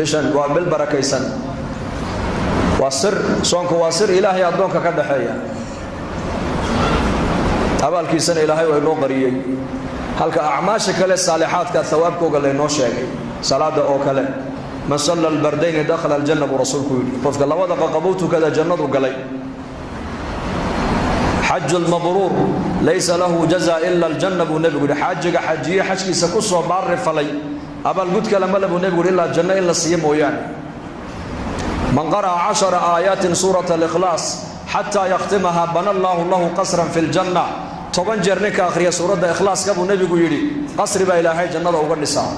Bishan waa bil barakaysan, waa sir. Soonku waa sir Ilaahay addoonka ka dhaxeeya, abaalkiisana Ilaahay waa inoo qariyey, halka acmaasha kale saalixaadka hawaabkooga laynoo sheegay. Salaada oo kale, "Man salla albardayni dakhala aljanna," buu Rasuulku yidhi. Qofka labada qaqabuu tukada jannadu galay. "Xaju lmabruur laysa lahu jaza ila aljanna," buu Nebigu yidhi. Xaajiga xajiye, xajkiisa ku soo baari falay, abaalgud kale male, buu Nebigu yidhi, ilaa janno in la siiyo mooyaane. "Man qara'a 10 aayaatin suurata alikhlaas xataa yakhtimaha bana allaahu lahu qasran fi ljanna." 10 jeer ninka akhriya suuradda Ikhlaaska, buu Nebigu yidhi, qasri baa Ilaahay jannada uga dhisaa.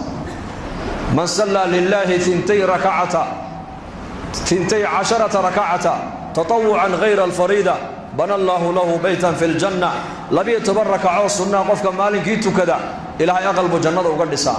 "Man sallaa lilaahi intay rakacata 12 rakacata tatawucan hayra alfariida bana allaahu lahu beytan fi ljanna." 12 rakacoo sunnaa qofka maalinkii tukada, Ilaahay aqal buu jannada uga dhisaa.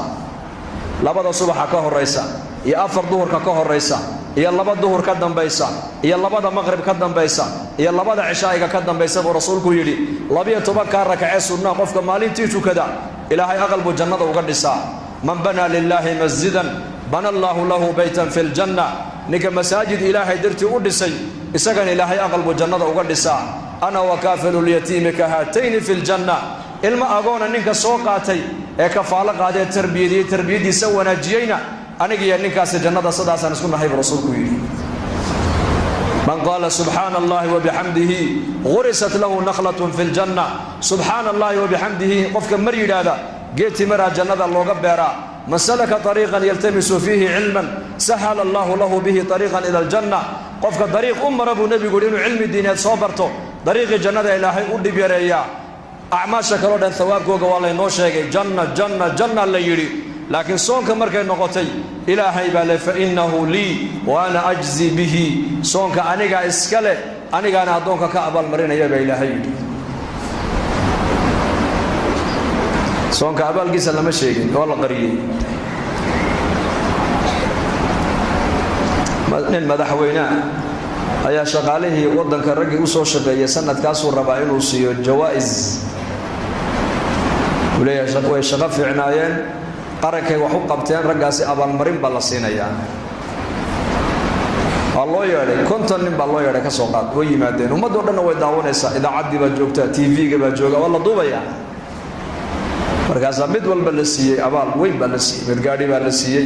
Labada subaxa ka horaysa iyo afar duhurka ka horaysa iyo laba duhur ka dambaysa iyo labada maqrib ka dambaysa iyo labada cishaa'iga ka dambaysa, buu Rasuulku yidhi, 12-kaa rakacee sunnaa qofka maalintii tukada, Ilaahay aqal buu jannada uga dhisaa. "Man banaa lilaahi masjidan bana allaahu lahu beytan fi ljanna." Ninka masaajid Ilaahay dartii u dhisay, isagana Ilaahay aqal buu jannada uga dhisaa. "Ana wakaafilu lyatiimi ka haatayni fi ljanna." Ilmo agoona ninka soo qaatay ee kafaalo qaadee tarbiyadiyey, tarbiyaddiisa wanaajiyeyna, anigiyo ninkaasi jannada sidaasaan isku nahay, buu Rasuulku yidhi. "Man qaala subxaana allahi wabixamdihi gurisat lahu nakhlatun fi ljanna." "Subxaana allahi wabixamdihi" qofka mar yidhaahda, geed timiraa jannada looga beeraa. "Man salaka ariiqan yaltamisu fiihi cilman sahala allahu lahu bihi ariiqan ila aljanna." Qofka dariiq u mara, buu Nebigu yidhi, inuu cilmi diineed soo barto, dariiqii jannada Ilaahay u dhib yareeyaa. Acmaasha kaleo dhan hawaabkooga waa laynoo sheegay, janna, janna, janna la yidhi, laakiin soonka markay noqotay, Ilaahay baa le: "Fa innahu lii wa ana ajzi bihi." Soonka anigaa iska leh, anigaana addoonka ka abaalmarinaya, baa Ilaahay yidhi. Soonka abaalkiisa lama sheegin, waa la qariyey. Nin madaxweynea ayaa shaqaalihii waddanka, raggii u soo shaqeeyay sanadkaasuu rabaa inuu siiyo jawaa'is. Uu leeyahay way shaqo fiicnaayeen, qarankay wax u qabteen raggaasi, abaalmarin baa la siinayaa. Waa loo yeedhay, 50 nin baa loo yeedhay, ka soo qaad. Way yimaadeen, ummaddo dhanna way daawanaysaa, idaacaddii baa joogtaa, TV-ga baa jooga, waa la duubayaa. Markaasaa mid walba la siiyey, abaal weyn baa la siiyey. Mid gaadhi baa la siiyey,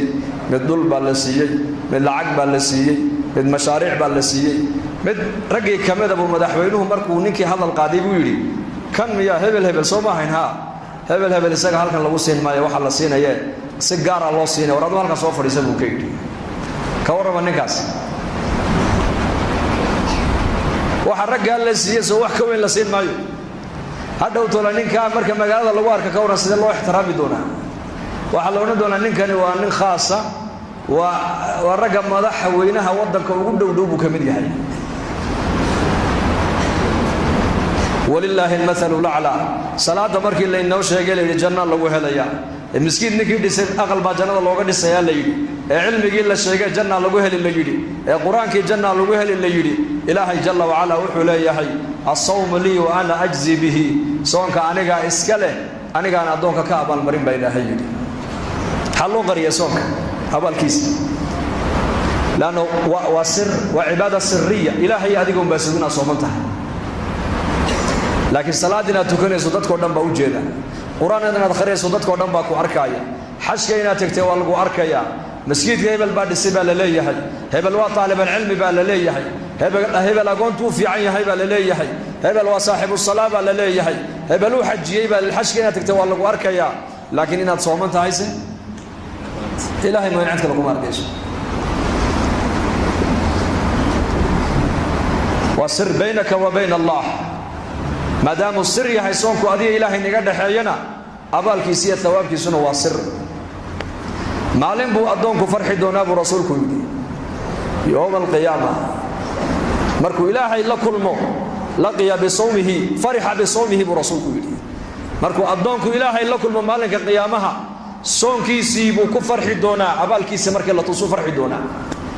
mid dhul baa la siiyey, mid lacag baa la siiyey, mid mashaariic baa la siiyey. Mid raggii ka mida buu madaxweynuhu markuu ninkii hadal qaaday buu yidhi: "Kan miyaa hebel hebel soo ma ahayn? Haa, hebel hebel, isaga halkan lagu siin maayo, waxaa la siinayee si gaara loo siinaya. War aduu halkan soo fadhiisa," buu ka yidhi. Ka warrama ninkaas, waxa raggaa la siiyey soo wax ka weyn la siin maayo? Hadhow tola ninkaa marka magaalada lagu arka, ka warran, sidee loo ixtiraami doonaa? Waxaa la odhan doonaa ninkani waa nin khaasa, waa ragga madaxweynaha waddanka ugu dhow dhow buu ka mid yahay. Walilaahi almathalu laclaa. Salaadda markii laynoo sheegay, la yidhi janna lagu helayaa, ee miskiin ninkii dhisay aqal baa jannada looga dhisayaa la yidhi, ee cilmigii la sheegay jannaa lagu heli la yidhi, ee Qur-aankii jannaa lagu heli la yidhi, Ilaahay jalla wacalaa wuxuu leeyahay: "Asawmu lii wa ana ajzi bihi." Soonka anigaa iska leh, anigaana addoonka ka abaalmarin, baa Ilaahay yidhi. Maxaa loo qariya soonka abaalkiisa? Lanno waa sir, waa cibaada siriya. Ilaahay adiga unbaa sug inaad sooman tahay, laakiin salaad inaad tukanayso dadkao dhan baa u jeeda, Qur-aan inaad akhriyayso dadkao dhan baa ku arkaaya, xajka inaad tegtay waa lagu arkayaa, masjidka hebel baa dhisay baa la leeyahay, hebel waa taalibalcilmi baa la leeyahay, hebel agoontuu fiican yahay baa la leeyahay, hebel waa saaxibu salaa baa la leeyahay, hebel uu xajiyey baa. Xajka inaad tegtay waa lagu arkayaa, laakiin inaad sooman tahayse Ilahay mooyaan cid kale kuma arkayso. Waa sir baynaka wa bayna Allah. Maadaamuu sir yahay soonku adiga Ilaahay naga dhexeeyana, abaalkiisa iyo hawaabkiisuna waa sir. Maalin buu addoonku farxi doonaa, buu Rasuulku yidhi, yowma alqiyaama, markuu Ilaahay la kulmo. "Laqiya bisawmihi, farixa bisawmihi," buu Rasuulku yidhi. Markuu addoonku Ilaahay la kulmo maalinka qiyaamaha, soonkiisii buu ku farxi doonaa, abaalkiisa markii la tusuu farxi doonaa.